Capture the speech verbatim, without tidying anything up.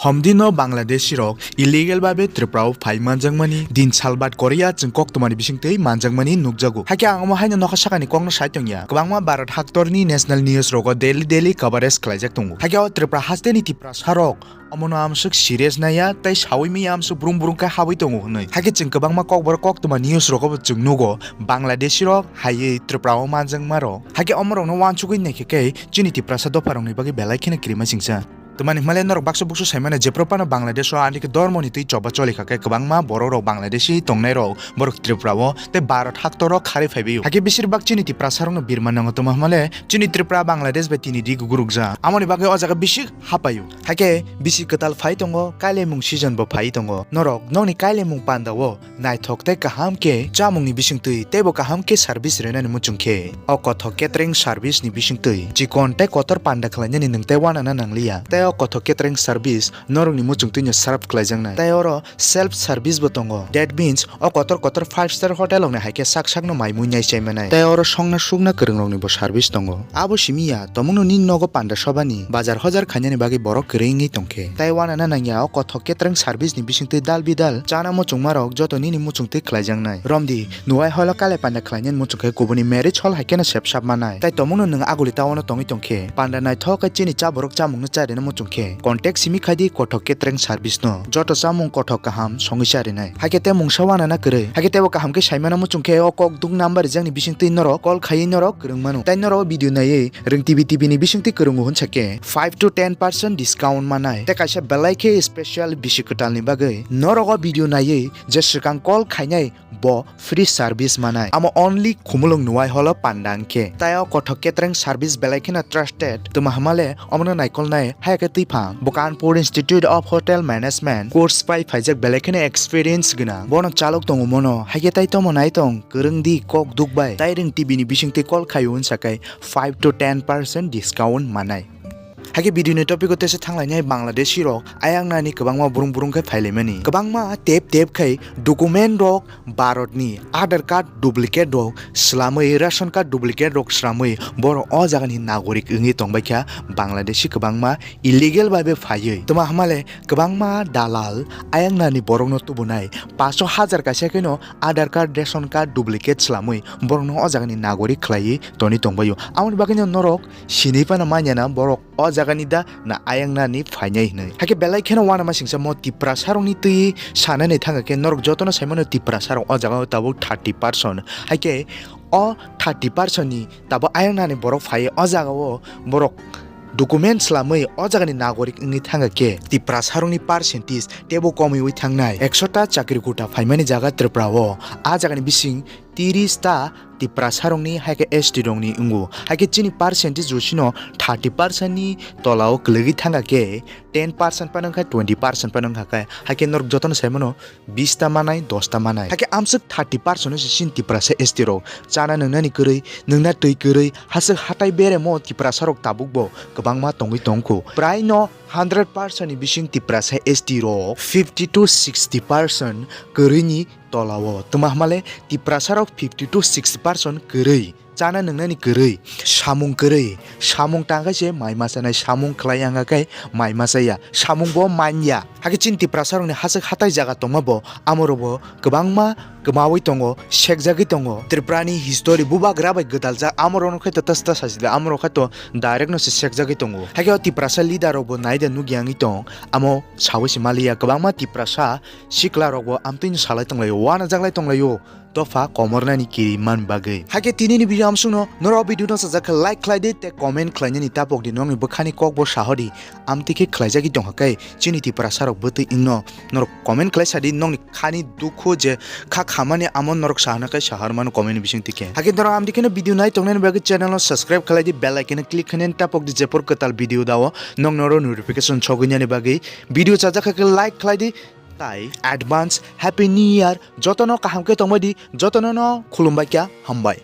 Homdino Bangladeshi rok illegal babe Tripura o phai manjakmani din salbat Korea chwng koktwmani bisingtwi manjakmani nukjago. Hakhe ang omo haino nokha sakani kokno sai tongya. Kwbangma Bharat haktorni national news rogo daily daily coverage khlaijak tongo. Hakhe o Tripura hasteni Tiprasa rok omono amswk serious naiya tei saui miya amswk brum brum khe habwi tongo hwnwi. Hakhe chwng kwbangma kokborok koktwma news rogobo chwng nugo Bangladeshi rok haiwi Tripura o manjakma rok. Hakhe omorokno uansugwi naikhe khe chini Tiprasa dopharokni bagwi belai kheno kirima singsa. Twmani hwnmale norok baksa buksu saimano jephru phano Bangladesh o ani khe dormoni twi choba choli kha khe kwbangma borok rok Bangladeshi tongnai rok borok Tripura o tei Bharat haktor o kharwi phaibai o. Hakhe besir bak chini Tiprasa rokno birma nango twma hwnmale chini Tripura Bangladesh bai tini di gugurukjak. Amoni bagwi o jaga bisi hapai o. Hakhe bisi kwtal phai tongo, kailaimung season bo phai tongo. Norok nokni kailaimung panda o naithok tei kaham khe chamungni bisingtwi teibo kaham khe service rwnani muchung khe o Kothok Catering service ni bisingtwi chikon tei kotor panda khlainani nwng tei uanana nangliya. Tei o Kothok Catering service norokni muchungtwino serve khlaijaknai. Tei oro self service bo tongo. That means o kotor kotor five star hotel rokni hai khe sak sakno mai mui nai chai manai. Tei oro songna sukna kwrwng rokni bo service tongo. Abo simi ya, tomungno nini nogo panda sobani, bazar hojar khainani bagwi borok kwrwi wngwi tongkhe. Tei uanana nangya o Kothok Catering service ni bisingtwi dal bidal chana muchungmarok joto nini muchungtwi khlaijaknai. Romdi, nuwai holo kalai panda khlainani muchungkhe kubuni marriage hall hai kheno sepsap manai. Tei tomungno nwng aguli tawano tongwi tongkhe, panda naithok khe chini chaborok chamungno charina muchungkhe, contact simi khaidi Kothok Catering service no. Joto chamung kothok kaham songwi charinai. Hakhe tei mungsa uanana kwrwi. Hakhe teibo kaham khe saimano muchungkhe o kok duk number rijakni bisingtwi norok call khaiwi norok kwrwng mano. Tei norok video naiwi Rwng T V T V ni bisingtwi kwrwngo hwnsa khe five to ten percent discount manai. Tei kaisa belai khe special bisi kwtalni bagwi norok o video naiwi je swkang call khainai bo free service manai. Amo only Khumulwng Nuwai holo panda wngkhe. Tei o Kothok Catering service belai kheno trusted. Twma hwnmale omono naikolnai haya khe twiphang. Bo Kanpur Institute of Hotel Management course pai phaijak belai kheno experience gwnang. Bono chalok tongo mono. Haikhe tai tomo nai tong, kwrwng di kok duk bai. Tai Rwng T V ni bisingtwi call khaio hwnsa khe five to ten percent discount manai. Haikhe video ni topic o tesa thanglainai Bangladeshi rok ayang nani kwbangma burung burung khe phailaimani. Kwbangma tep tep khai document rok Bharat ni Aadhaar card duplicate rok swlamwi, ration card duplicate rok swlamwi borok o jaga ni nagorik wngwi tongbaikha Bangladeshi kwbangma illegal bai bai phaiwi. Twma hwnmale kwbangma dalal ayang nani borokno tubunai paanch hajar kaisa kheno Aadhaar card, ration card duplicate swlamwi borokno o jaga ni nagorik khlaiwi toni tongbaio. Amoni bagwino norok sinwi phano manya na borok o jaga ni da na ayang nani phainai hwnwi. Hakhe belai kheno uanama singsa mo Tiprasa rokni twi sanani thangkha khe norok jotono saimano Tiprasa rok o jaga o tabuk thirty percent. Haikhe o thirty percent ni tabuk ayang nani borok phai o jaga o borok document swlamwi o jaga ni nagorik wngwi thangkha khe Tiprasa rokni percentage teibo komwi wi thangnai. Ekso ta chakri kota phaimani jaga Tripura o a jaga ni bising tiris ta Tiprasa rokni haikhe S T rokni wngo. Haikhe chini percentage josino thirty percent ni tola o kwlwgwi thangkha khe ten percent phano wngkha, twenty percent phano wngkha khe. Haikhe norok jotono saimano bis ta manai, dos ta manai. Haikhe amswk thirty percent no se chini Tiprasa S T rok chana nwngnani kwrwi, nwngna twi kwrwi, haswk hatai beremo Tiprasa rok tabukbo kwbangma tongwi tongkho. Prai no hundred percent ni bising Tiprasa S T rok fifty to sixty percent kwrwini tola o. Twma hwnmale Tiprasa rok fifty to sixty percent kwrwi. Chana nwngnani kwrwi, samung kwrwi, samung tangkha se mai ma chanai, samung khlai wngkha khe mai ma chaya, samung bo manya. Hakhe chini Tiprasa rokni haswk hatai jaga tongma bo, amo rok bo kwbangma kwmawi tongo, sekjagwi tongo. Tripura ni history bubagra bai gwdaljak, amo rokno khe to tas tas sasi da, amo rok khe to direct no se sekjagwi tongo. Hakhe o Tiprasa leader rok bo naida nukya wngwi tong, amo sawi se maliya, kwbangma Tiprasa sikla rok bo amtwino salai tonglaio, uanajaklai tonglaio. Dopha komornani kiri man bagwi. Hakhe tinini video amsukno norok video no sajak khe like khlai di tei comment khlainani tapok di, nokni bwkhani kok bo sahodi amtwi khe khlaijagwi tongkha khe chini Tiprasa rok bwtwi wngno norok comment khlai sadi nokni khani dukhu je kha khamani amo norok sahana khe sahar mano comment bising tike. Hakhe norok amtwi kheno video nai tongnani bagwi channel no subscribe khlai di, bell icon no click khainani tapok di, jepor kwtal video dao nok norok notification sogwinani bagwi video sajak khe like khlai di. Tai advance Happy New Year, jotono kaham khe tongbai di, jotono no khulumbai kha, hambai.